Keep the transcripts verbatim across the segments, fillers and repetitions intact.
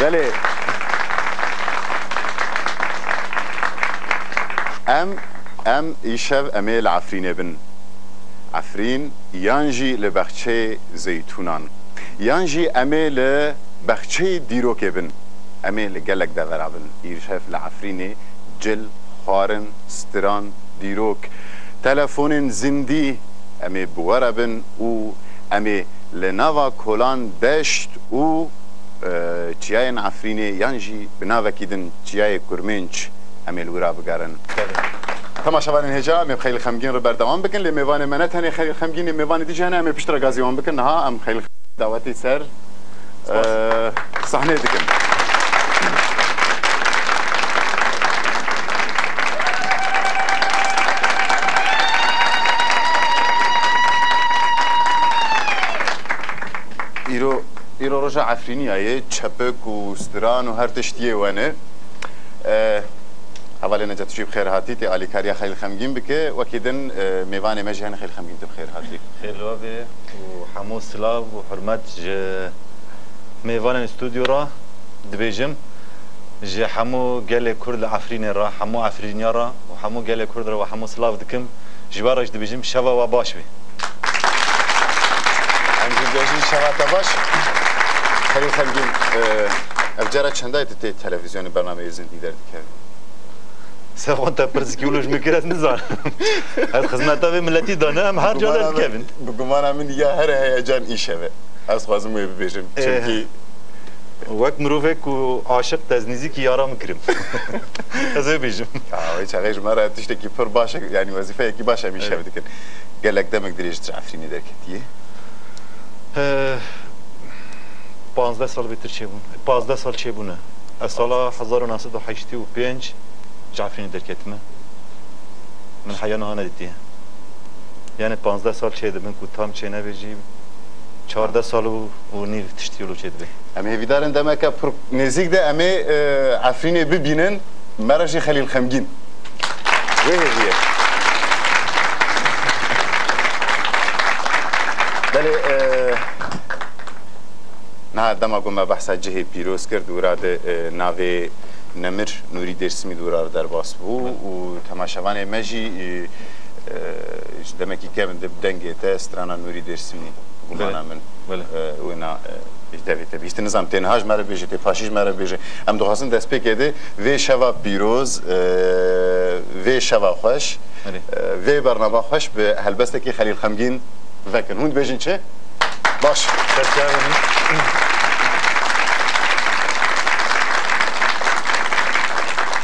Belê. Em, em îşev em ê li Efrînê bin. Efrîn yan jî li bexçeyê zeytûnan. Yan jî em ê li bexçeyê dîrokê bin. Em ê li gelek devera bin. Îşev li Efrînê cil, xwarin, stiran, dîrok, telefonên zindî, em ê bi we re bin û em ê li nava kolan, deşt û, e, çiyayên Efrînê yan jî bi navekî din çiyayê Kurmênc em ê li wira bigerin. Temaşevanên hêja, em ê bi Xelîl Xemgîn re berdewam bikin, lê mêvanê me ne tenê Xelîl Xemgîn ê, mêvanê dî jî hene, em ê piştre gazî wan bikin. Niha em Xelîl Xemgîn dawetî ser, Spas. e, sahneyê dikin. Îro, îro roja Efrîniya ye, çepik û stiran û her tiştiyê we ne. E, Hevalê Necatî, tu jî bi xêr hatî, tê alîkariya Xelîl Xemgîn bike. Wekî din, e, mêvanê me jî hene, Xelîl Xemgîn, tu bi xêr hatî. Xêr li we be û hemû silav û hurmet ji mêvanên stûdyo re dibêjim. Ji hemû gelê Kurd li Efrînê re, hemû Efrîniya re û hemû gelê Kurd re we hemû silav dikim. Ji we re jî dibêjim şeva we baş be. Em jî dibêjin şeva te baş. Xelîl Xemgîn, e, ev cara çendayê tu tê televîzyonê bernameyê zindî derdikevî? Sefwan, te pirsî wilo ji min kir, ez nizanim. Ez xizmeta vê miletî de ne, em her ca derdikevin. Bi gumana min ya her heyecan îşev e. Ez dixwazim wê bibêjim. Ê, çimkî wek mirovek ku aşiq te, ez nêzîkî yara min kirim. Ez ê bêjim. Ya, wê çaxê ji me re tiştekî pir baş e, yanî wezîfeyekî baş em îşev dikin. Gelek demek dirêj tu ji Efrînê derketiye. He, panzdeh sal bêtir çêbûn. Panzdeh sal çêbûne. Ez sala hezar û neh sed û heştê û pênc ji Efrînê derketime. Min heya niha nedîtiye. Yani panzdeh sal çêdibin ku tam çênebe jî, çardeh sal û, û nîv tiştî wilo çêdibe. Em hêvîdar in demeke pir nêzîk de em ê, e, Efrînê bibînin. Me re jî Xelîl Xemgîn. Wê hêviyê. Belê, e, niha dema ku me behsa cihê pîroz kir, di wira de, e, navê nemir Nûrî Dêrsimî di wira re derbas bû û temaşevanê me jî, e, e, ji demekî kevin de bi dengê te strana Nûrî Dêrsimî, gumana min, e, wêna, e, ji devê te bihîstin. Nizam tê niha ji me re bêje, tê paşî ji me re bêje. Em dixwazin destpêkê de vê şeva pîroz, e, vê şeva xweş, e, vê bernama xweş bi helbestekî Xelîl Xemgîn vekin. Hûn dibêjin çi? Baş. Serçava min.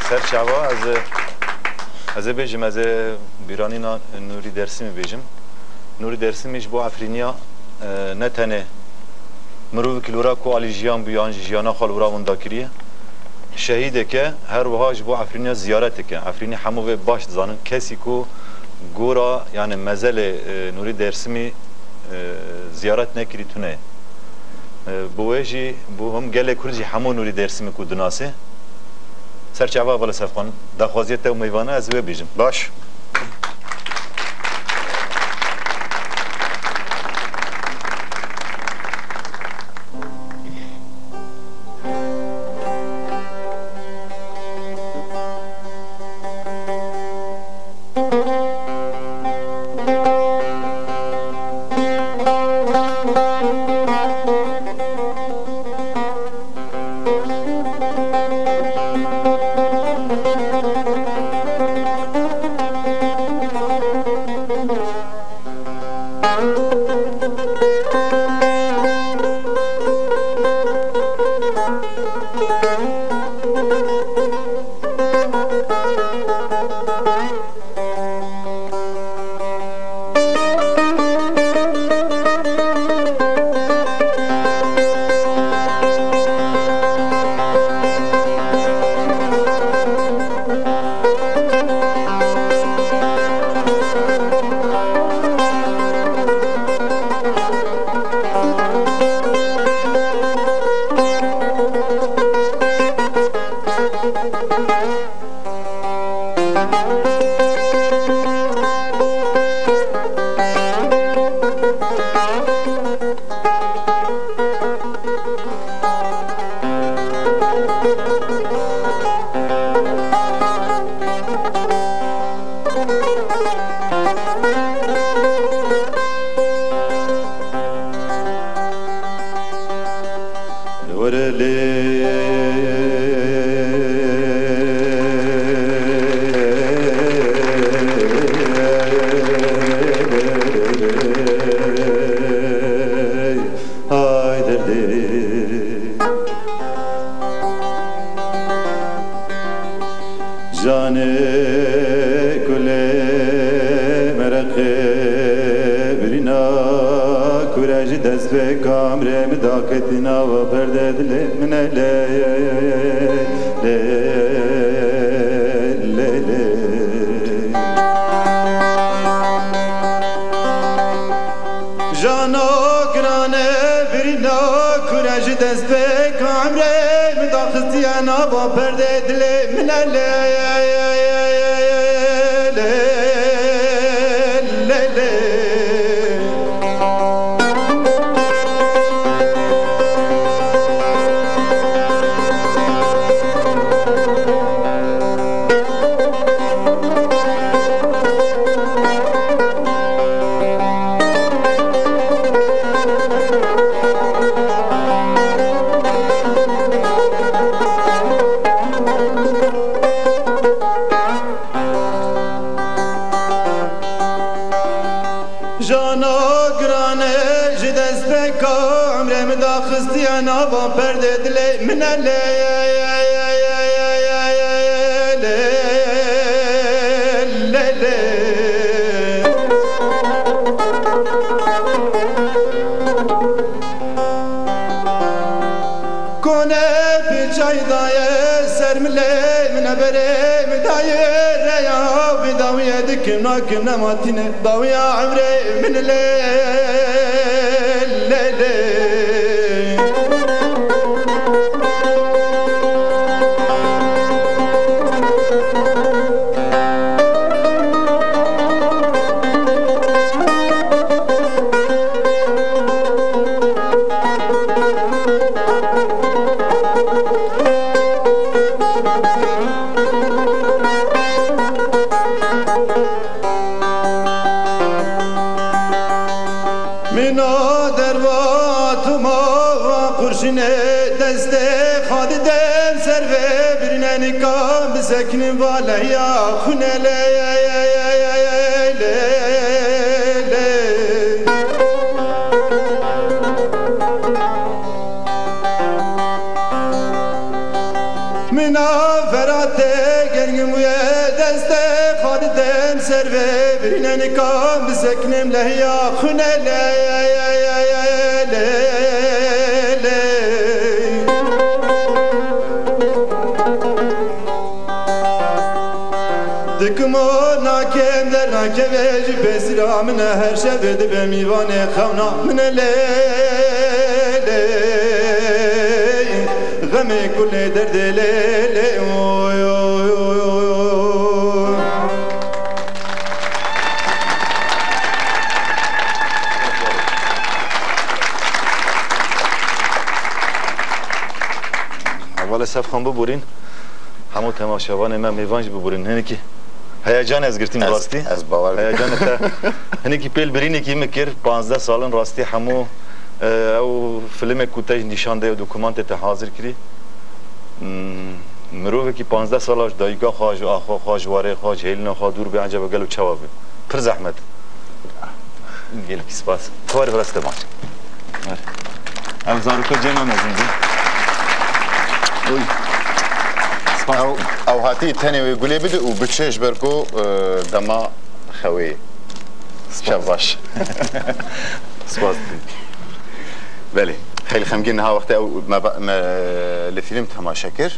Serçava ez, ez ê bêjim, ez ê bîranîna Nûrî Dêrsimî bêjim. Nûrî Dêrsimî ji bo Efrîniya, e, ne tenê mirovekî li wira ku alî jiyan bû yan jî jiyana xwe li wira winda kiriye, şehîdek e, her wiha ji bo Efrîniya ziyaretek e. Efrînî hemû vê baş dizanin. Kesî ku gora, yani mezelê, e, Nûrî Dêrsimî, e, ziyaret nekirî tune ye. E, bi wê jî, bo him gelê Kurd jî hemû Nûrî Dêrsimî ku dinase. Serçava bala Sefqan, daxwaziya te û meyvana ez wê bêjim. Baş. Were lê. Hay derdê. Janê kulê mereqê birîna kure ji destpêka emrê min daketina va perdê dilê min e lê, lê, lê, lê. Jana girane birîna kure ji destpêka emrê min daxistiye nava perdê dilê min e lê, lê, lê, lê. Jana girane ji destpêka emrê min daxistiye nava perdê dilê min e lê, lê, lê, lê. Kone pîçay daye ser milê min e berê min daye reya wî dawiye dikim nakim nematîne dawiya emrê min lê, lê, lê. Mina derva tu mava qurşine destê xadidem ser ve birine nikam bisekinin valeya xunele. Mina ferate gergin bûye destê xwe didem ser vê birîne nikan biseknim lehiya xune lê, lê, lê. Dikim o nakem dernakeve ji pêsira min e, her şevê dibe mîvanê xewna min e lê, lê. Xemê kulê derdê lê, lê, oy, oy, oy, oy, oy. Hevalê Sefxan biborîn. Hemû temaşevanê me mêvan jî biborîn. Hinekî heyecan ez girtîm rastî. Ez bawer dikim. Heyecanê te hinekî pêl birînekî min kir. Panzdeh sal in rastî hemû, e, ew filmê ku te jî nîşan de, ew dokumantê te hazir kirî. Hmm, mirovekî panzdeh sala ji dayika xwe, ji axa xwe, ji warê xwe, ji hêlîna xwe dûr be, encaba gelo çawa be? Pir zehmet. Gelekî spas. Xwar biraz te maç. Ev zaroka cem em ezin bû. Oy. Spas. Ew, ew hatî tenê wê gulê bide û biçe ji ber ku, e, dema xewê. Spas. Şev baş. Spas dikim. Belê. Xeylî xemgîn niha wextê ew me, me li fîlm temaşe kir.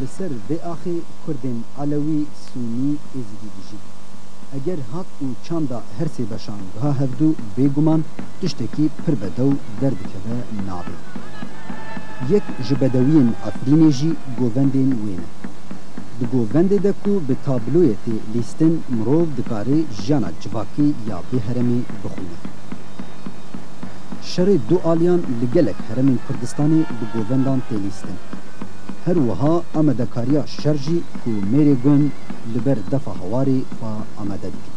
Li ser vê axê Kurdên Elewî, Sûnî, Êzidî dijîn. Eger hak û çanda her sê beşan giha hevdû, bêguman tiştekî pir bedew derdikeve navê. Yek ji bedewiyên Efrînê jî govendên wê ne. Di govendê de ku bi tabloyê tê lîstin, mirov dikare jiyana civakî ya vê herêmê bixwîne. Şerê du aliyan li gelek herêmên Kurdistanê bi govendan tê lîstin. Her wiha amadekariya şer jî ku mêrê gund li ber defa hewarê xwe amade dikin.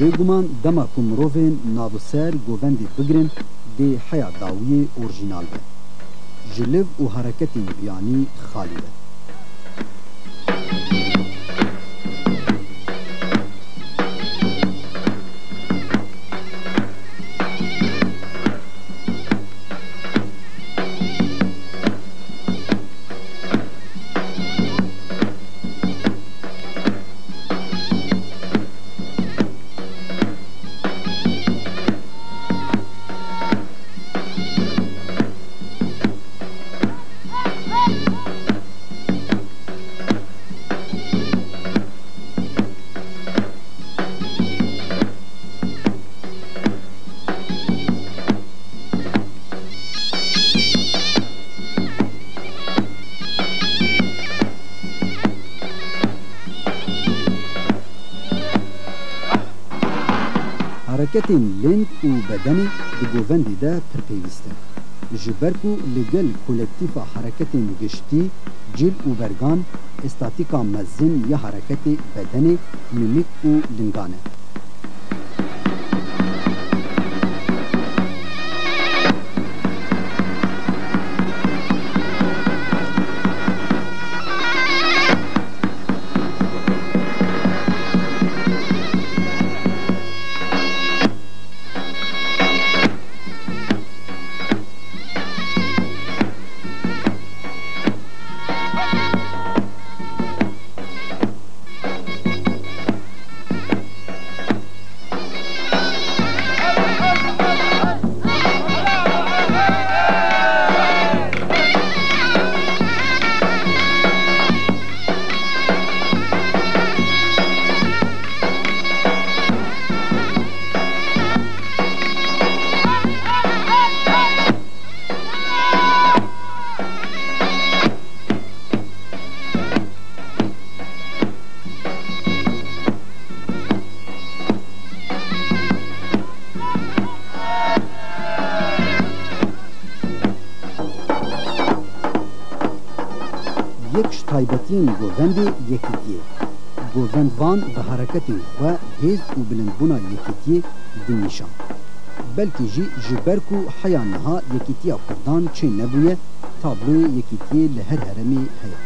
Bêguman dema ku mirovên navûser govendê bigirin, dê heya dawiyê orjînal be. Ji liv û hereketên biyanî xalî be. Hereketên lênd û bedenê di govendê de pir pêwîst in. Ji ber ku li gel kolektîfa hereketên giştî, cil û bergan, êstatîka mezin ya hereketê bedenê, mîmîk û lingan e. Govendê yekîtiyê. Govendvan bi hereketên xwe hêz û bilindbûna yekîtiyê dinîşan. Belkî jî ji ber ku heya niha yekîtiya Kurdan çê nebûye, tabloyê yekîtiyê li her herêmê heye.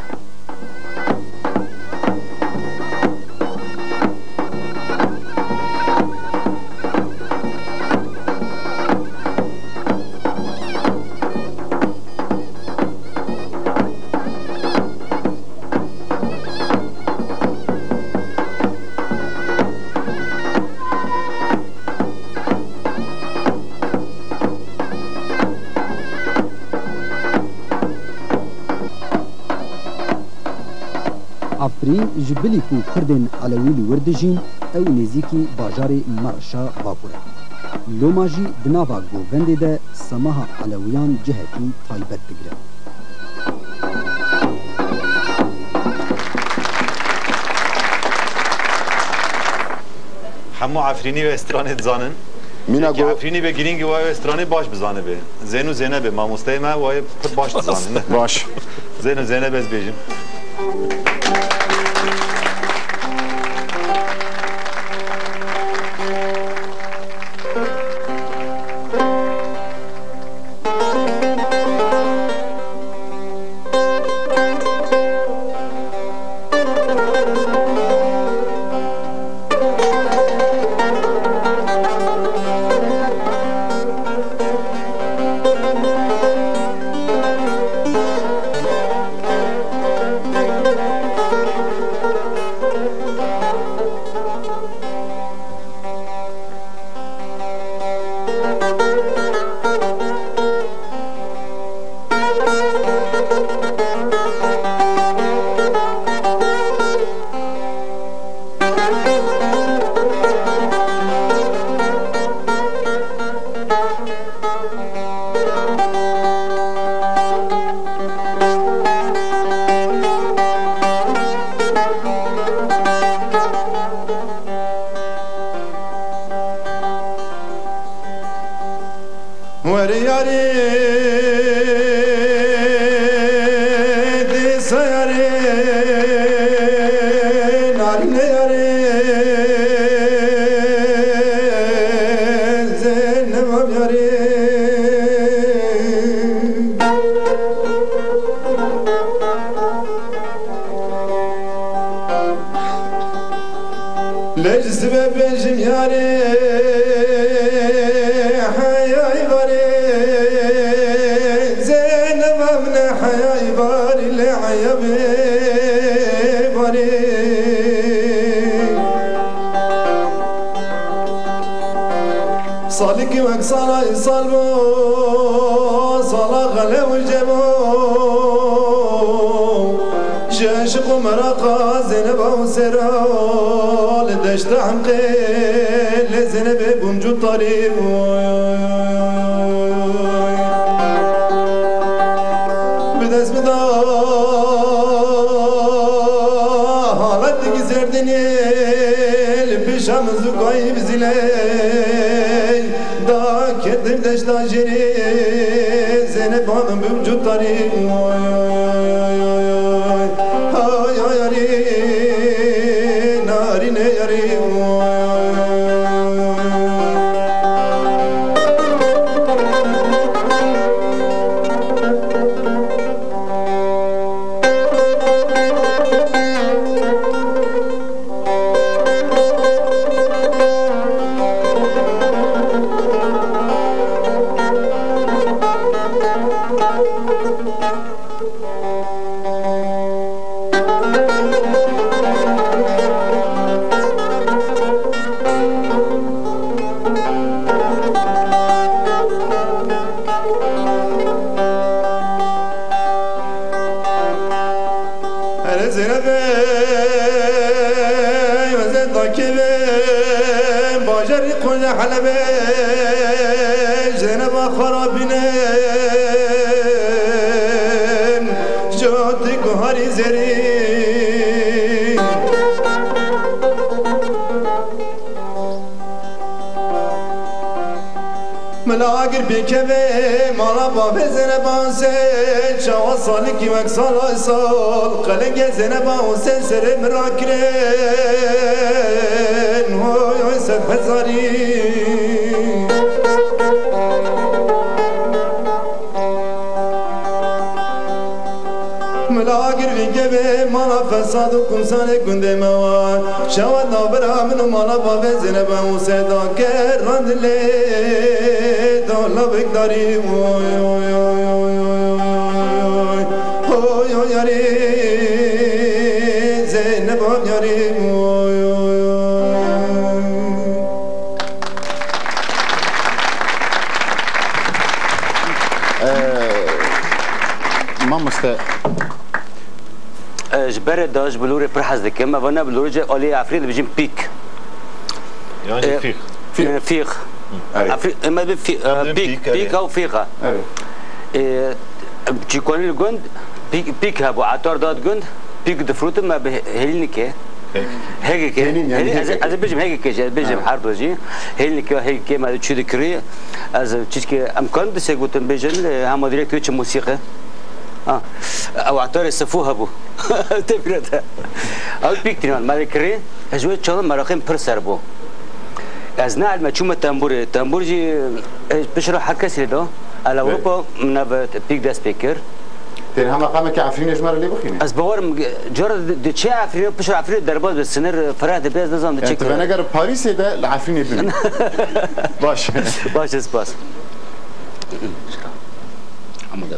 Efrîn ji bilî ku Kurdên Elewî li wir dijîn, ew nêzîkî bajarê Mereşa Bakur e. Loma jî di nava govendê de semaha Elewiyan cihekî taybet digire. Hemû Efrînî wê stranê dizanin. Mîna Yekî go- Efrînî be girîngî wayê wê stranê baş bizanibe. Zênû Zênebê mamosteyê me wayê pir baş dizanin. Baş. Zênû Zênebê ez bêjim. Were yarê, dêsa yarê, narîne yarê, Zêneba yarê. Lê ji sibe bêjim yarê, heyay varê, Zêneba min e heyay varî lê eyebê varê. Salikî wek sala îsal bû, sala xele û cem bû. Ji eşq û meraqa Zêneba û Sêra li deşta Hemqê lê Zênebê bûm cû tarî. Bi dest bi da halet digizerdinê li pêşa min zû gayî bizîlê. Da ketim deşta jêrê Zêneba min bûm cû tarî. Oy, oy, oy, oy, oy. Hay, hay, yarî, narîne yarî. Oy, oy, oy, oy, oy, oy. Erê Zênebê, wezê dakê be, bajarî qûnce Helebê, Zêneba xwe rabînin, cotî guharî zêrî. Mila Gir bikeve mala bavê Zeneba Husên, çawa salikî wek sala sal, qelengê Zeneba Husên serê min rakirin, hoy, hoy, sed hezarî. Mila girvîngê vê mala fesad û kumsalê gundê me wa. Şewet navbera min û mala bavê Zineb û Seyda ker randilê da lavek darî. Oy, oy, oy, oy, oy, oy, oy, oy, yarî, Zeyneb yarî, oy, oy, oy, oy. Ee, mamoste, e, ji berê de ji bilûrê pir hez dikim. Eva ne bilûrê, ji aliyê Efrînê dibêjin pîk. Yan jî E, fîx. e, fîx. Erê. Efrî-, em ê bi fî-, Em e, dibin pîk, pîk, pîk, erê. Ew fîx e. Erê. E, çîkonî li gund pîk, pîk hebû, etar dat gund, pîk difrûtin me bi hêlînikê. Hêgikê. Hêgikê. Hêlîn, yani Hêlîn, ez, hêgikê. Ez bêjim hêgikê jî, ez bêjim Ha. her du jî. Hêlînikê, hêgikê me çû dikirî. Ez çiçkê em kan dise gotin bêjin, e, hema direkt wê çi musîqi. Ha. Ew etarê sifû hebû. Te bîra te. Ew pîk tînan, me dikirî. Ez wê çaxin meraqê min pir ser bû. Ez ne elme çûme tembûrê. Tembûr jî, e, piştre her kesî lê da. El Ewropa min ev pîk dest pê kir. Tên hema qamekî Efrînê ji me re lê bixîne. Ez bawerim, cara di, di çi Efrînê, piştre Efrînê derbas bi sinir, fereh dibe, ez nizanim di Yani çi tu kir. Veneger Parîsê de li Efrînê bimî. Baş. Baş, spas. Amade.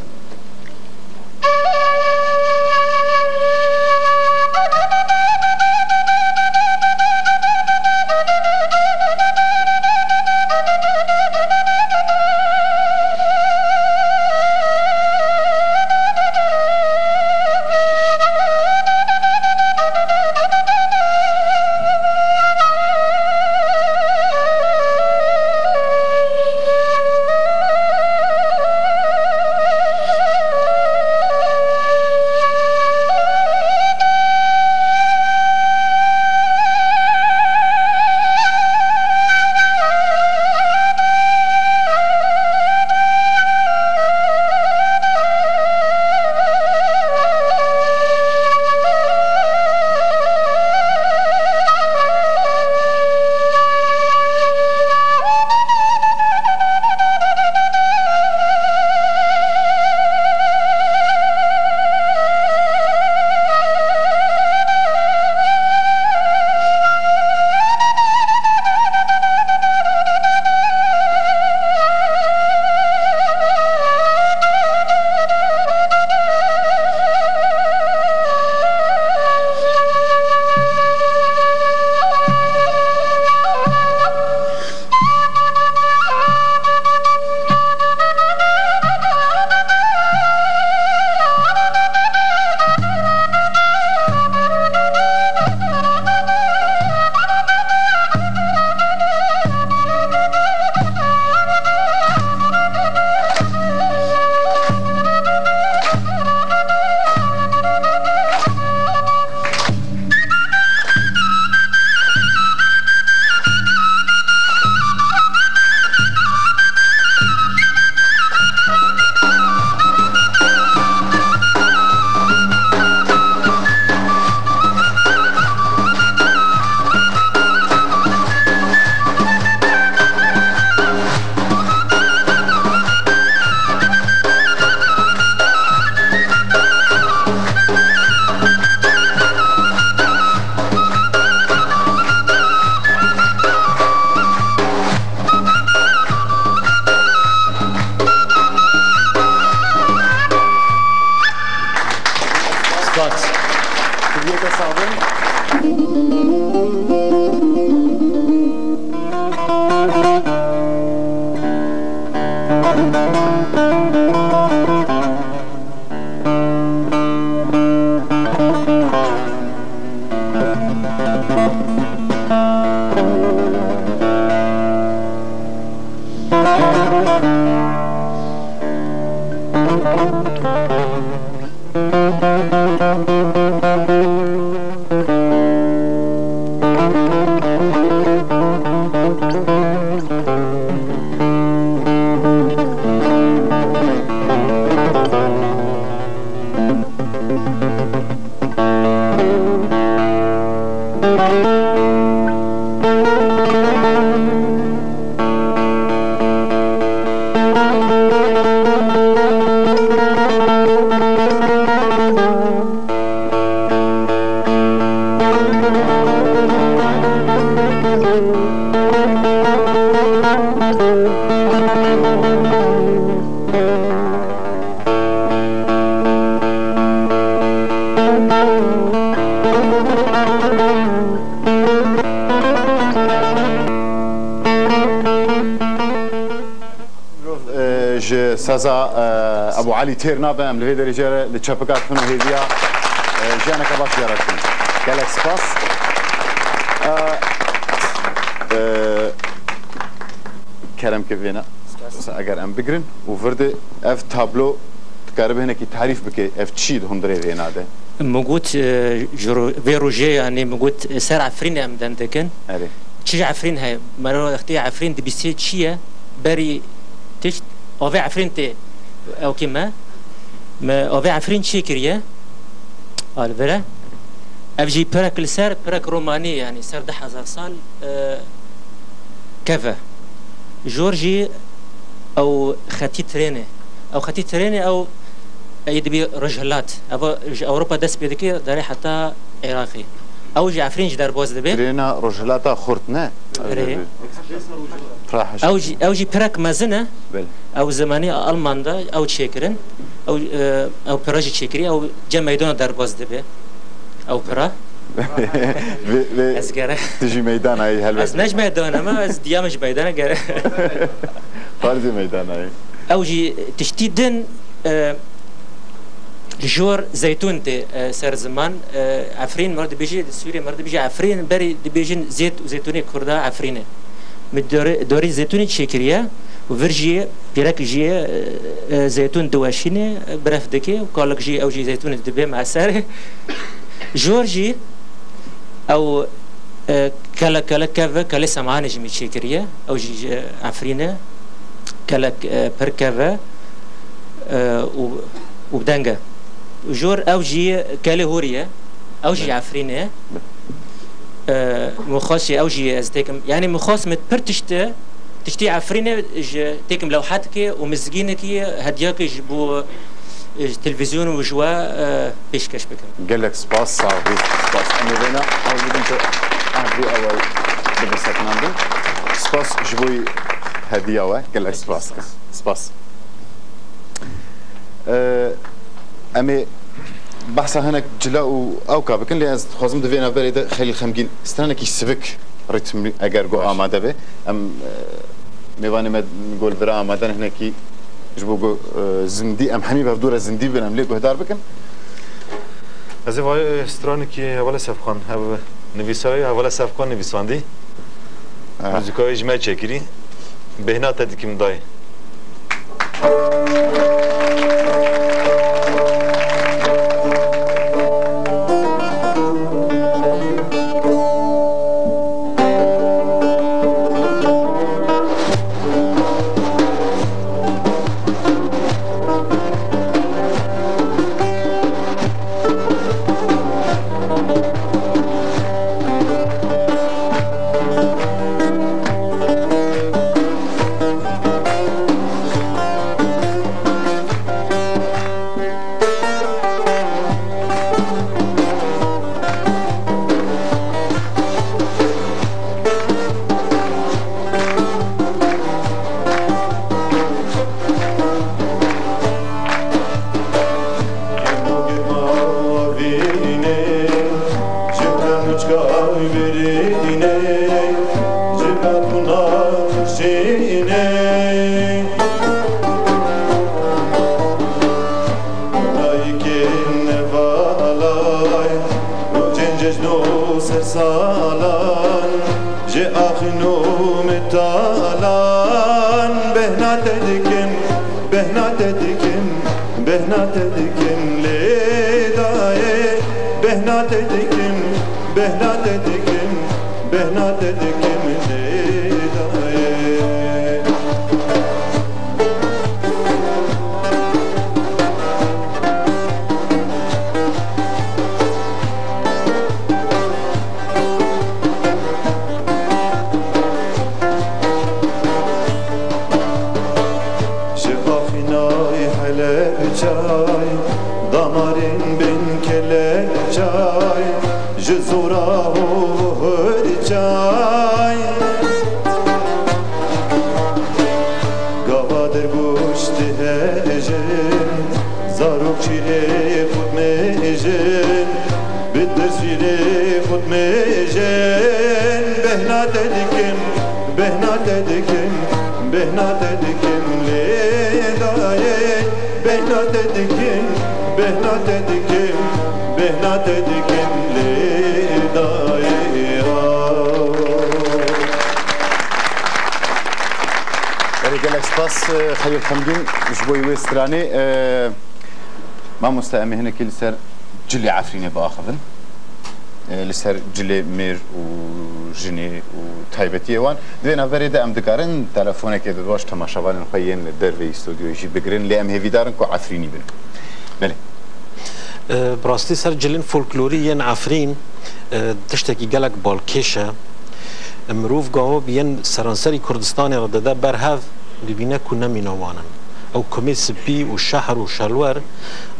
Spas. Hediye de sağ olun. Mirov, e, ji saza, e, Ebû Elî têr nabe, em li vê derê jê re li çepika dixin û hêviya, e, jiyaneke baş jê re dikin. Gelek spas. E, e, kerem ke vêna, eger em bigirin û vir de ev tablo dikaribe hinekî tarîf bike, ev çi di hundirê vêna de? Min got, e, ji ro-, vê rojê, yanî min got, e, ser Efrînê em dem dikin. Erê. Çi ji Efrîn heye? Mero wextê Efrîn dibîsê çi ye? Berî tişt, avê Efrîn tê ewkê me. Me avê Efrîn çê kiriye? A li vir e. Ev jî pirek li ser, pirek romanî, yanî ser du hezar sal, e, kev e. Jor jî ew xetî trênê. Ew xetî trênê ew ê dibî rojhilat. Ev ji Ewropa dest pê dike, derê heta Iraqê. Ew ji Efrîn jî derbas dibe. Trêna rojhilata xurt ne? Erê. Pira hişk. Ew jî, ew jî pirek mezin e. Belê. Ew zemanî Alman de ew çêkirin. Ew, e, ew pira jî çêkirî, ew cem meydana derbas dibe. Ew pira. Vê, vê Ez gere. Tu jî meydan ayî helbet. Ez ne ji meydana me, ez diya min ji meydana gere. Farzê meydan ayî. Ew jî tiştî din, e, jor zeytûn tê, e, ser ziman. E, Efrîn, mer dibêjî, Sûriyê mer dibêjî Efrîn, berî dibêjin zêt û zeytûnê Kurda Efrîn e. Min dorê, dorê zeytûnê çêkiriye û vir jî pîrek jî, e, e, zeytûn diweşîne, e, biref dike û kalik jî ew jî zeytûnê dibe me ser. Jor jî ew, e, kele, kele kev e, kelê Semanê jî min çêkiriye. Ew jî ji Efrîn e. Kele, e, pir kev e, e, û, û bi deng e. Jor ew jî kelê Hûrî ye. Ew jî Efrîn e. E, min xwest jî ew jî ez têkim. Yanî min xwest min pir tişt e. Tiştî Efrînê ji têkim lewhetekê û mizgînekî hediyakê ji bo, e, ji televîzyon û ji we, e, pêşkeş bikim. Gelek spas, sax bî. Spas. Em ê vêna hewlidin ku ev bû ew ê bibe sekinandin. Spas ji bo hediya we. Gelek spas. Spas. E, em ê behsa hinek cila û ewka bikin, lê ez dixwazim di vê navberê de Xelîl Xemgîn stranekî sivik, ritmî eger ku amade be. Em, e, mêvanê me ku li vira amade ne, hinekî ji bo ku, e, zindî, em hemî bi hevdû re zindî bin, em lê guhdar bikin. Ez ê vayê stranekî Hevalê Sefxan, ev nivîsayê Hevalê Sefxan nivîsandî. Ah. Muzîkayê ji me çêkirî. Bêhna te dikim dayê. Dayikên hevalay, rojên cejn û sersalan, ji axin û mitalan, bêhna te dikim, bêhna te dikim, bêhna te dikim lê dayê, bêhna te dikim, bêhna te dikim, bêhna te dikim lê dayê. Ji axînay Helebçay, damarên bin kelekçay, ji zora hor çay. Dergoş dihejin, zarok şîrê xwe dimêjin, bi dir şîrê xwe dimêjin. Bêhna te dikin, bêhna te dikin, bêhna te dikin lê dayê. Bêhna te dikin, bêhna te dikin, bêhna te dikin lê dayê. Belê, gelek spas, e, Xelîl Xemgîn, ji bo wê stranê. E, mamoste, em ê hinekî li ser cilê Efrînê biaxivin. E, li ser cilê mêr û jinê û taybetiyê wan. Di vê navberê de em dikarin telefonekê bi baş temaşevanên xwe yên li derveyî stûdyoyê jî bigirin, lê em hêvîdar in ku Efrînî bin. Belê. E, bi rastî ser cilên folklorî yên Efrîn, e, tiştekî gelek balkêş e. Mirov gava bi yên seranserî Kurdistanê re dide ber hev, dibîne ku ne mîna wan in. Ew kumê spî û şehr û şelwer,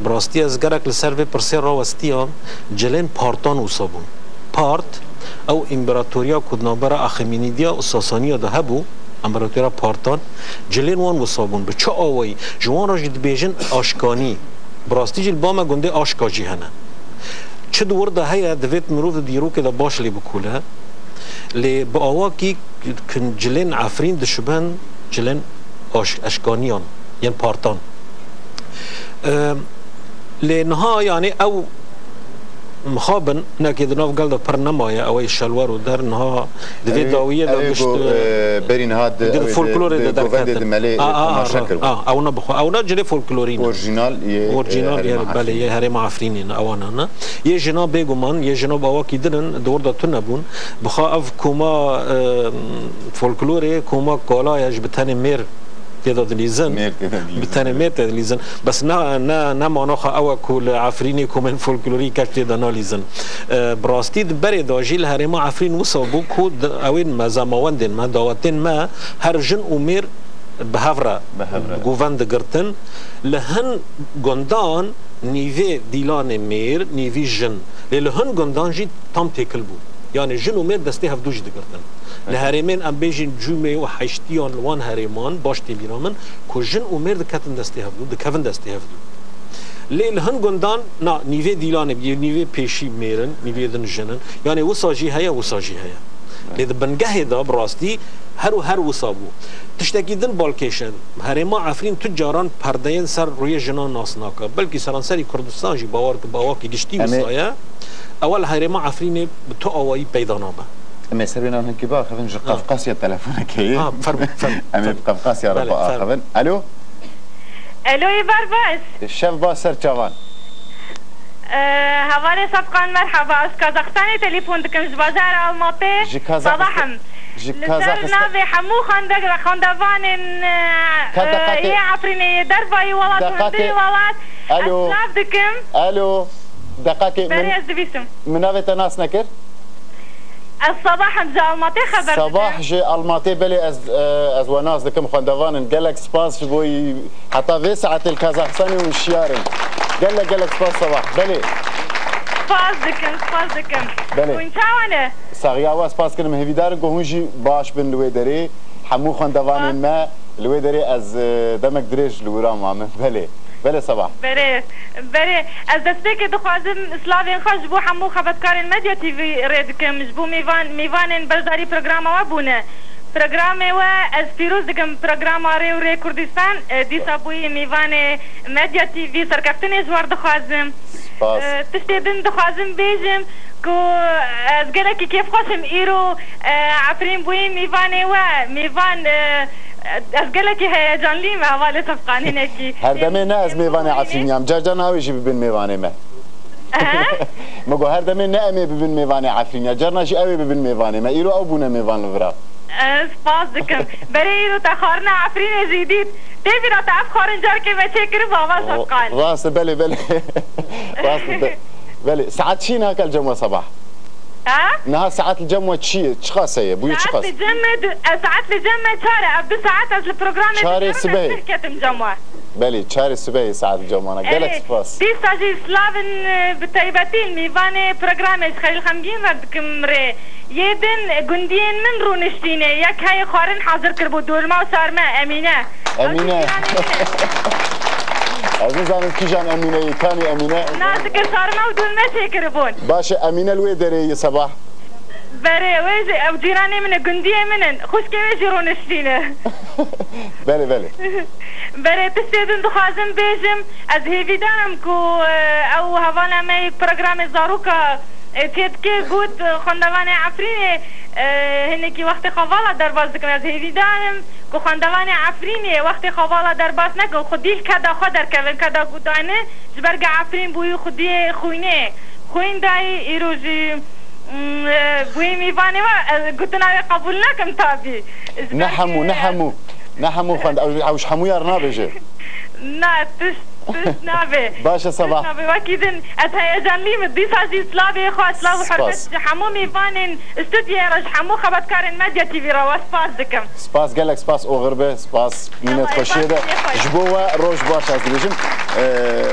bi rastî ez gerek li ser vê pirsê rawestiyam, cilên partan wisa bûn. Part, ew împaratoriya ku di navbera Axemenîdiya û Sasaniya de hebû, împaratoriya partan, cilên wan wisa bûn. Bi çi awayî? Ji wan re jî dibêjin aşkanî. Bi rastî jî li ba me gundê aşka jî hene. Çi di wir de heye, divêt mirov di dîrokê de baş lê bikole. Lê bi awakî kin cilên Efrîn dişibin cilên aş-, eşkaniyan, yên partan. Em, lê niha, yanî, ew mixabin, hinekê di nav gel de pir nemaye, ew ê şelwer û der niha di vê Ew ê, dawiyê de ew ê gişt, go-, e, e, berî niha di, di ew ê di, folklorê di de govendê derketin. Di Melê, A, e, a, a, temaşe a, kiribû. A, ew ne bixwe. Ew ne cilê folklorî ne. Orjinal yê, e, Orjinal yê, herêma belê, Efrînê. Yê herêma Efrînê ne, ewana ne. Yê jina bêguman, yê jina bi awakî din in, di wir de tune bûn. Bixwe ev koma, e, folklorê, koma kala ye, ji bi tenê mêr tê de dilîzin. Mêr tê de dilîzin, Bi tenê evet. Mêr tê dilîzin. Bes ne, ne, ne mana xwe ew e ku li Efrînê komên folklorî kes tê de nalîzin. E, bi rastî di berê de jî li herêma Efrîn wisa bû ku di, ew ên me, zemawendên me, dawetên me, her jin û mêr bi hev re Bi hev re. govend digirtin. Li hin gundan nîvê dîlanê mêr, nîvî jin. Lê li hin gundan jî tam têkil bû. Yanî jin û mêr destê hevdû jî digirtin. Li Evet. herêmên, em bêjin, Cûmê û Heştiyan, li wan herêman, baş tê bîra min, ku jin û mêr diketin destê hevdû, dikevin destê hevdû. Lê li hin gundan, na, nîvê dîlanê bû, nîvê pêşî mêr in, nîvê din jin in. Yanî wisa jî heye, wisa jî heye. Lê di bingehê de bi rastî her û her wisa bû. Tiştekî din balkêş e. Herêma Efrîn tu caran perdeyên ser rûyê jinan nas nake. Belkî seranserî Kurdistan jî bawer ki bi awakî giştî Em ê wisa ye. Ewa li herêma Efrînê bi tu awayî peyda nabe. Em ê ser wê nav hinkî biaxivin, ji Ha. Qafqasya telefonekê ye. Ha, fermo, fermo, Em ê fermo. bi Qafqasya re Belê, fermo. biaxivin. Alo? Alo, ê ber baş. Şev baş ser çavan. Ee, hevalê Sefqan, merhaba. Ez Kazaxistanê telefon dikim, ji bajara Almatê. Ji Kazakistan. Sabah im. Ji Li ser Kazakistan. navê hemû xwendek-, xwendevanên, e, Ka e, deqakê-, yê Efrînê, yê dervayî welat û deqakê-, hundirî welat, ez Alo. silav dikim. Alo. Deqakê Berê min, ez dibîsim. min navê te nas nekir? Ez Sabah im, ji Almatê xeber Sabah didim. ji Almatê, belê ez, e, ez we nas dikim, xwendevan in. Gelek spas ji bo heta vê saetê li Kazaxistanê hûn şiyar in. Gelek, gelek spas Sabah. Belê. Spas dikim, spas dikim. Belê. Hûn çawa ne? Saxiya we spas kirim. Hêvîdar in ku hûn jî baş bin li wê derê. Hemû xwendevanên Spas. me li wê derê ez, e, demek dirêj li wira mame. Belê. Belê Sabah. Berê, berê. Ez destpêkê dixwazim slavên xwe ji bo hemû xebatkarên Medya T V rê dikim. Ji bo mêvan, mêvanên beşdarî programa we bûne. Programê we ez pîroz dikim, programa Rê û Rê Kurdistan, e, dîsa bûyî mêvanê Medya T V, serkeftinê ji we re dixwazim. Spas. E, tiştê din dixwazim bêjim ku ez gelekî kêfxweş im îro, e, Efrîn bûyî mêvanê we. Mêvan, e, ez gelekî heyecanlî me, hevalê Sefqan hinekî. Her demê ne ez mêvanê Efrînî yam. Car car navê jî bibin mêvanê me. Ehe. Me got her demê ne em ê bibin mêvanê Efrînê, carna jî ew ê bibin mêvanê me. Îro ew bûne mêvan li vira. Ez spas dikim. Berê îro te xwarina Efrînê jî dît. Tê bîra te ev xwarin carkê me çêkiribû, heval Sefqan. Rast e, belê, belê. Rast e, be-, belê. Saet çi niha li cem we Sabah? Ha? Niha saet li cem we çi ye? Çiqas heye? Bûye çiqas? Saet li cem me du-, e, saet li cem me çar e. Ev du saet ez li programê Çarê dikarim, ez sibehê. Derketim cem we. Belê, çarê sibehê saet li cem wana. Gelek Erê, spas. Dîsa jî slavin, e, bi taybetî mêvanê programê ji Xelîl Xemgîn re dikim rê. Yê din gundiyên min rûniştîne. Yek heye xwarin hazir kiribû, dolma û sarme, Emîne. Emîne. Ew jî cîranê min e. Ez nizanim kîjan Emîne yî, kanî Emîne? Nazik e, sarme û dolme çêkiribûn. Baş e, Emîne li wê derê ye Sebah? Berê, wê jî, ew cîranê min e, gundiyê min in. Xwişkê wê jî rûniştîne. Belê, belê. Berê, tiştê din dixwazim bêjim, ez hêvîdar im ku, e, ew hevala me yek programê zaroka, e, çêdike, got, e, xwendevanê Efrînê, e, hinekî wextê xevala derbas dikin. Ez hêvîdar im ku xwendevanê Efrînê wextê xevala derbas nekin, xwedî li keda xwe derkevin, keda ku dayne, ji ber ku Efrîn bûyî xwediyê xwînê. Xwîn dayî, îro jî, mm, e, bûyî mîvanê we, e, gotina wê qebûl nakim tabî. Ji Ne ber hemû, ku, ne e, hemû. Ne hemû xwend-, ew, ew ji hemû yar nabêje. Na, tişt, tişt nabe. Baş e, Sebah. Tişt nabe. Wekî din, ez heyecanlî me. Dîsa jî slavê xwe, slav û hurmet Spas. ji hemû mîvanên stûdyoyê re, ji hemû xebatkarên Medya T V re we spas dikim. Spas, gelek spas, oxir be, spas, mînet Tamam, xweşiyê de. spas, spas. Ji bo we roj baş ez dibêjim. Ee,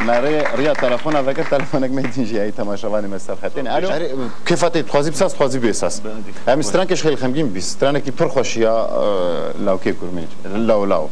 me rê, riya telefona vekir, telefonek me din jî heye, temaşevanê me ser xetê ne. Alo. Erê, kêfa te dixwazî bi saz, dixwazî bê saz. Em strankê ji xêl xemgîn bî, stranekî pir xweş ya, e, lawkê kurmê. Law law.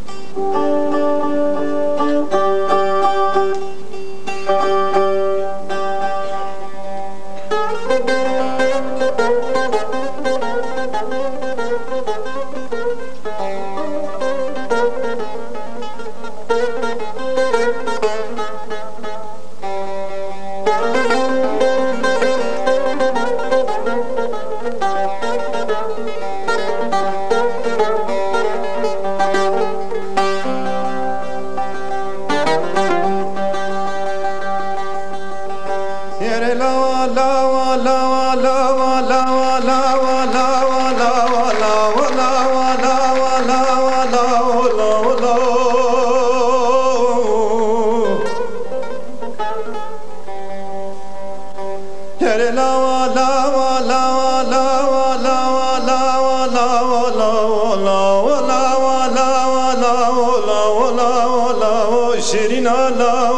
Şirîna law.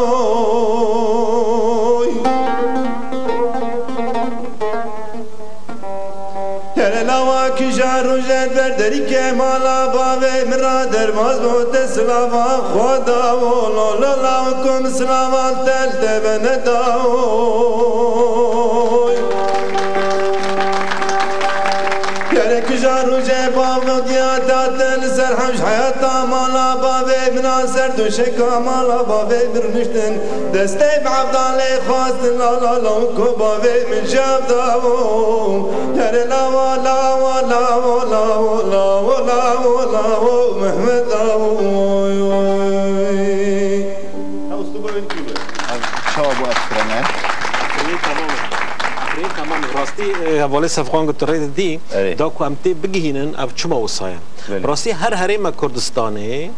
Yare lawa kîja rojê ver derî ke mala bavê min ra derbas bo te silava xwe dawo. Lo lo law ku min silava te li te ve nedawo. Yare kîja rojê bavê diya da te li ser hemş heyata mala bavê min a ser döşeka mala bavê min rûniştin. Destê bi Evdalê xwestin la la la ku bavê min ji Evda bû. Yare lawa, lawa, lawa, lawa, lawa, lawa, lawa, Mehmet awo. Ew uslûba wê dikî be. Ev çawa bû ev strane? Efrînê tamam e. Efrînê tamam e. Rastî, e, hevalê Sefqan got tu rê didî, Erê. da ku em tê bigihînin, ev çima wisa ye? Belê. Rastî her herêma Kurdistanê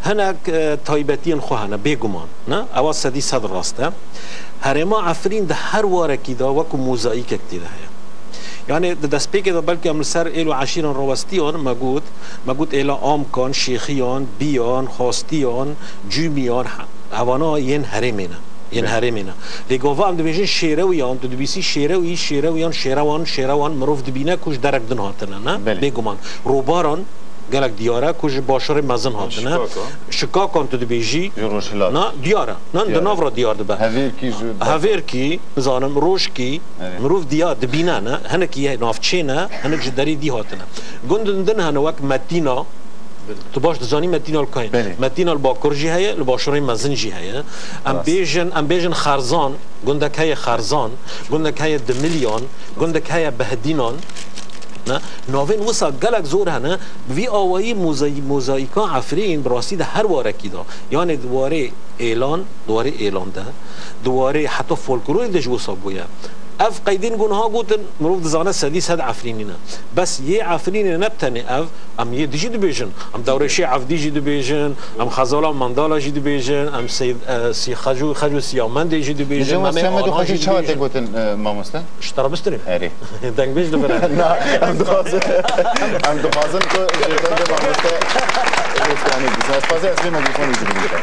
hinek, e, taybetiyên xwe hene, bêguman, ne? Ewa sedî sed rast e. Herêma Efrîn di her warekî de wekû mozaîkek tê de heye. Yani di destpêkê de belkî em li ser êl û eşîran rawestiyan me got, me got êla Amkan, Şêxiyan, Biyan, Xastiyan, Cûmiyan, he-, evana yên herêmê ne. Yên Belê. herêmê ne. Lê gava em dibêjin Şêrewiyan, tu dibîsî Şêrewî, Şêrewiyan, Şêrewan, Şêrewan, mirov dibîne ku ji derek din hatine, ne? Belê. Bêguman. Robaran, gelek diyar e ku ji başûrê mezin hatine. Şikakan. Şikakan tu dibêjî, Ji rojhilat. na, diyar e. Na, Diyar di e. nav re diyar dibe. Hevêrkî ji Hevêrkî, nizanim, Rojkî, Evet. mirov diyar dibîne, ne? Hinek yê navçê ne, hinek ji derê dî hatine. Gundin din hene wek Metîna, tu baş dizanî Metîna li kayên. Belê. Metîna li Bakur jî heye, li başûrê mezin jî heye. Em Rast. bêjin, em bêjin Xerzan, gundek heye Xerzan, gundek heye Dimilyan, gundek heye Behdînan. Ne? Navên wisa gelek zor hene. Bi vî awayî mozayî-, mozayîka Efrîn bi rastî de her warekî de. Yanê di warê êlan, di warê êlan de, di warê heta folklorê de jî wisa bûye. Ev qeydên ku niha gotin, mirov dizane sedî sed Efrînî ne. Bes yê Efrînê ne bi tenê ev, em yê dijî dibêjin. Em Dewrêşê Evdî jî dibêjin, em Xezala Mandala jî dibêjin, em Seyd, e, Sî-, Xeco, Xeco Siyamendê jî dibêjin, Cem Memê Semed û Ana Xeco jî çawa tê dibêjin. gotin, e, mamoste? Ji te re bistînim. Erê. Deng bêj li vir e. Na, em dixwazin, em dixwazin ku ji dengê mamoste bê stranê bîsin. Ez dixwazim ez vê mikrofonê jî bigrim.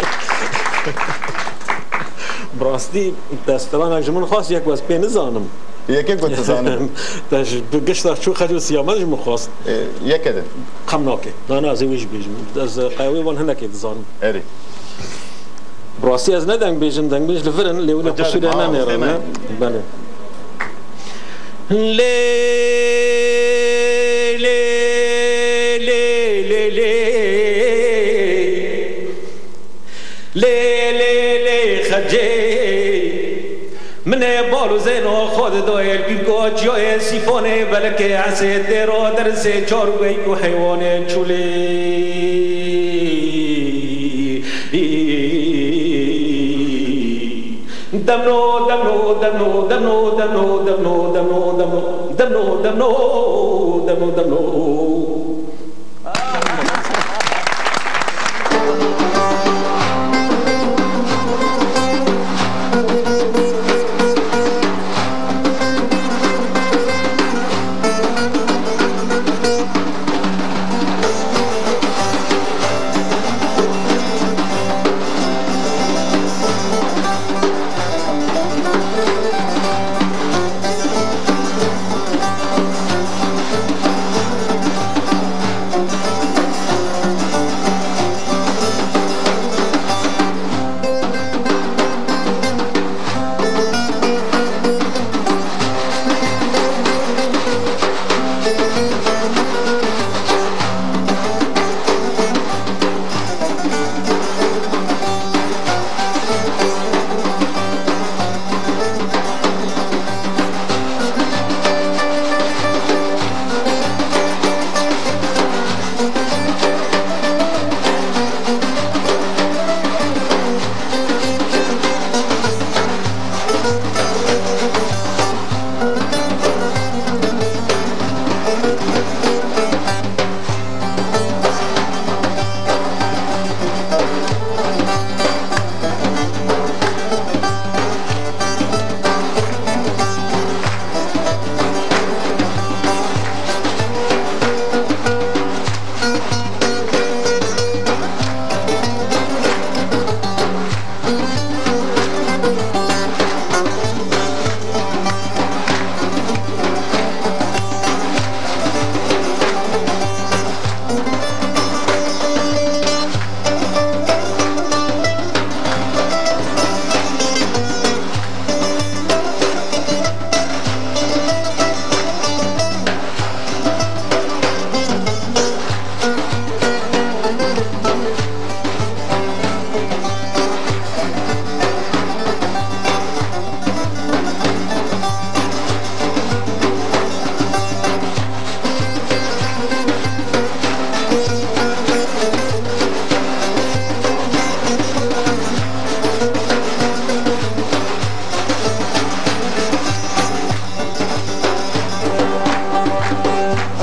Bi rastî te stranek ji min xwest yek wez pê nizanim. Yekê ku dizanim. Te ji bi gişta çû xec û siyame ji min xwest. E, yeke de. Xem nake. Na, na, ez ê wê jî bêjim. Ez qewê wan hinekê dizanim. Erê. Bi rastî ez ne dengbêj im, dengbêj li vir in, lê wina Hocam, qusûrê ha, nenêrin, ne? Belê. Lê, lê, lê, lê, lê, lê. Lê, lê, lê, xecê. Min ê bal û zêno xwe didoyê li pîrko çiyoyê sîfonê belekê esê têro derisê çar weyk û heywanê çûlê. Demno, demno, demno, demno, demno.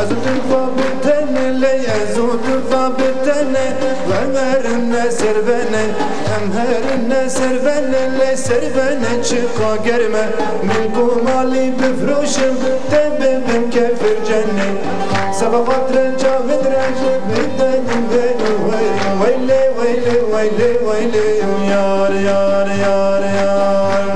Ez û tu va bi tenê, lê ez û tu va bi tenê, em herin ne ser venê, em herin ne ser venê, lê ser venê çiqa germ e, min ku malî bifroşim, te bibim kefir cenê. Seba xatirê çavên reş, bidedin vê û wê, weylê, weylê, weylê, weylê, yar, yar, yar, yar.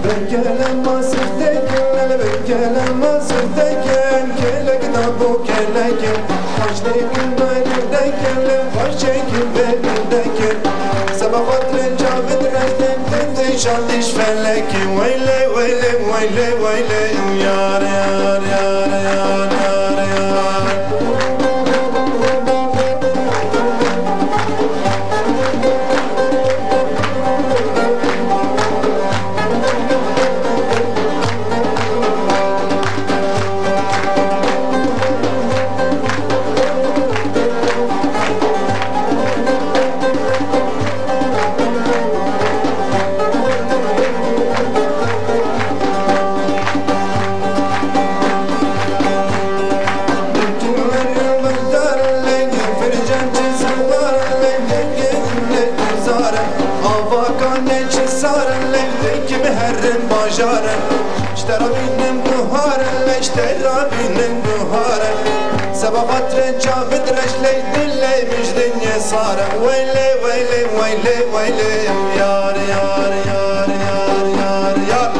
Bi kelema siftekin, bi kelema siftekin, kelek da bo kelekin, xweştekin berdekin, xweştekin berdekin. Seba xatirê çavên reştên, tê tê şandiş felekin. Weylê, weylê, weylê, weylê, yar, yar, yar, yar, yar, yar. Herim bajar e, ji te re bînim guhar e, ji te re bînim guhar e. Seba xatirê çavit reş ley dilê min ji dinyê sar e. Weylê, weylê, weylê, weylê, yar, yar, yar, yar, yar, yar.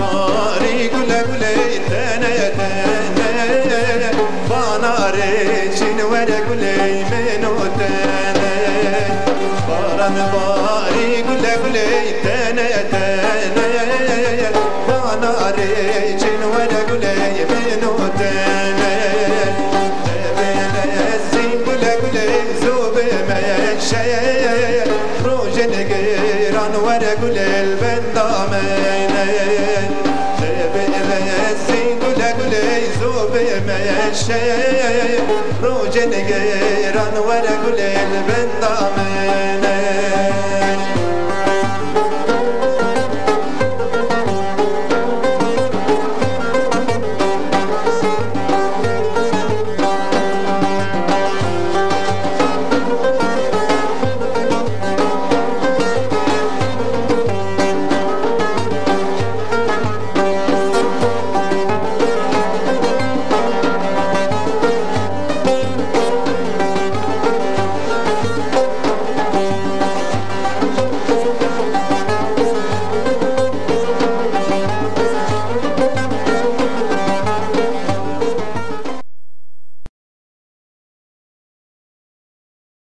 Barî gule guley tenê tenê, banarê çin were guley min û tenê. Baran barî gule guley tenê tenê, banarê çin were guley min û tenê. Debê lezîn gule guley zû bimeşe. Rojê nigêran were gulê li benda min e. Dê bê lezîn gule gulê zû bimeşe. Rojê nigêran were gulê li benda min e.